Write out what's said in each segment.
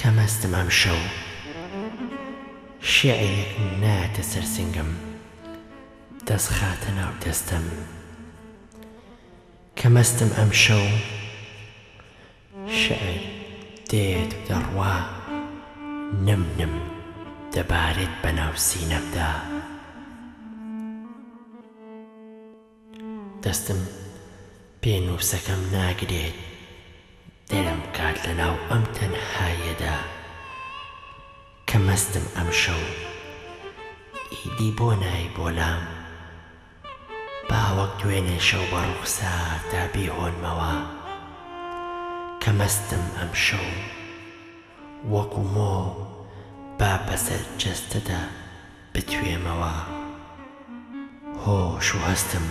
کە مەستم ئەمشەو. شیعرێک نایەتە سەر سنگم دەست خاتە ناو دەستم. کە مەستم ئەمشەو. شیعر دێت و دەڕوا نم نم دەبارێت بەناو سینەمدا. دەستم پێنووسەکەم ناگرێت دەرم کات لەناو ئەم تەنهاییەدا کە مەستم ئەمشەو ئیدی بۆ نای بۆ لام با وەک دوێنێ شەو بە ڕوخسارتا بیهۆنمەوە کە مەستم ئەمشەو وەکو مۆ با بەسەر جەستەدا بتوێمەوە هۆش و هەستم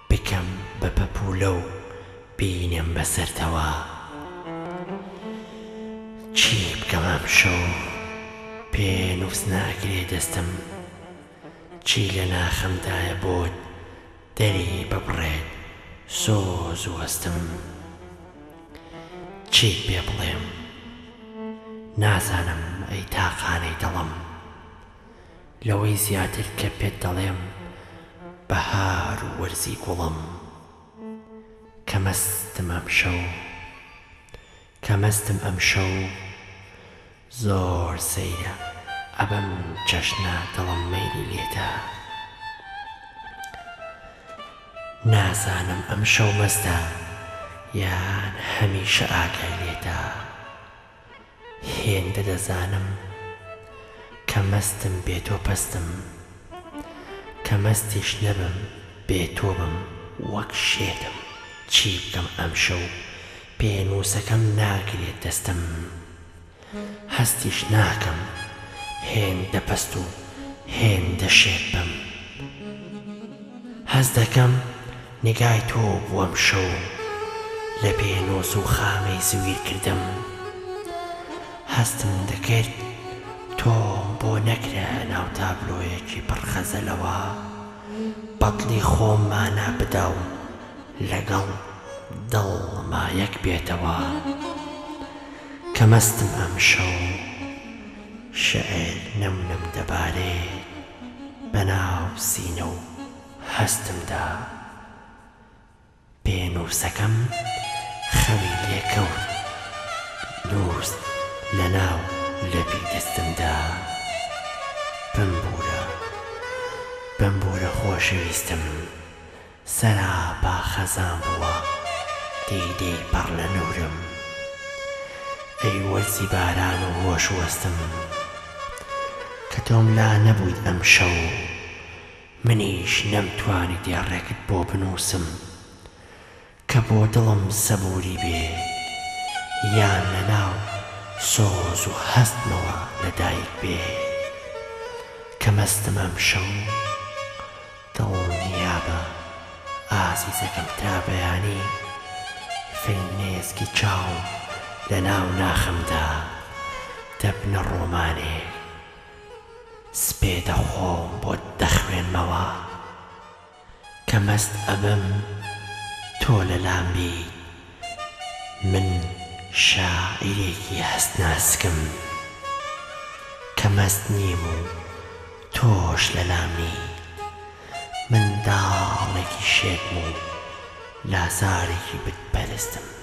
بکەم بە پەپوولە و بینێم بەسەرتەوە چی بکەم ئەمشەو پێنووس ناگرێ دەستم چی لە ناخمدایە بۆت دەری ببڕێت سۆز و هەستم چیت پێ بڵێم نازانم ئەی تاقانەی دڵم لەوەی زیاتر کە پێت دەڵێم بەهار و وەرزی گوڵم کە مەستم ئەمشەو کە مەستم ئەمشەو زۆر سەیرە ئەبەم چەشنە دڵم مەیلی لێتە نازانم ئەمشەو مەستە یان هەمیشە ئاگای لێتە هێندە دەزانم کە مەستم بێ تۆ پەستم کە مەستیش نەبم بێ تۆ بم وەک شێتم چی بکەم ئەمشەو پێنووسەکەم ناگرێت دەستم هەستیش ناکەم هێندە پەست و هێندە شێت بم هەست دەکەم نیگای تۆ بوو ئەمشەو لە پێنووس و خامەی زویر کردم هەستم دەکرد تۆم بۆ نەکرایە ناو تابلۆیەکی پڕ خەزەلەوە بەدڵی خۆم مانا بدا و لەگەڵ دڵما یەک بێتەوە کە مەستم ئەمشەو شیعر نم نم دەبارێت بەناو سینە و هەستمدا پێنووسەکەم خەوی لێ کەوت نووست لەناو لەپی دەستمدا بمبوورە بمبوورە خۆشەویستم سەراپا خەزان بووە دیدەی پڕ لە نوورم ئەی وەرزی باران و هۆش وەستم کە تۆم لا نەبوویت ئەمشەو منیش نەمتوانی دێڕێکت بۆ بنووسم کە بۆ دڵم سەبووری بێ یان لە ناو سۆز و هەستمەوە لە دایک بێ کە مەستم ئەمشەو دڵنیابە ئازیزەکەم تا بەیانی فرمێسکی چاوم لە ناو ناخمدا دەبنە ڕۆمانێک سپێدە خۆم بۆت دەخوێنمەوە کە مەست ئەبم تۆ لەلام بیت من شاعیرێکی هەست ناسکم کە مەست نیم و تۆش لەلام نی منداڵێکی شێتم و لاسارێکی بت پەرستم.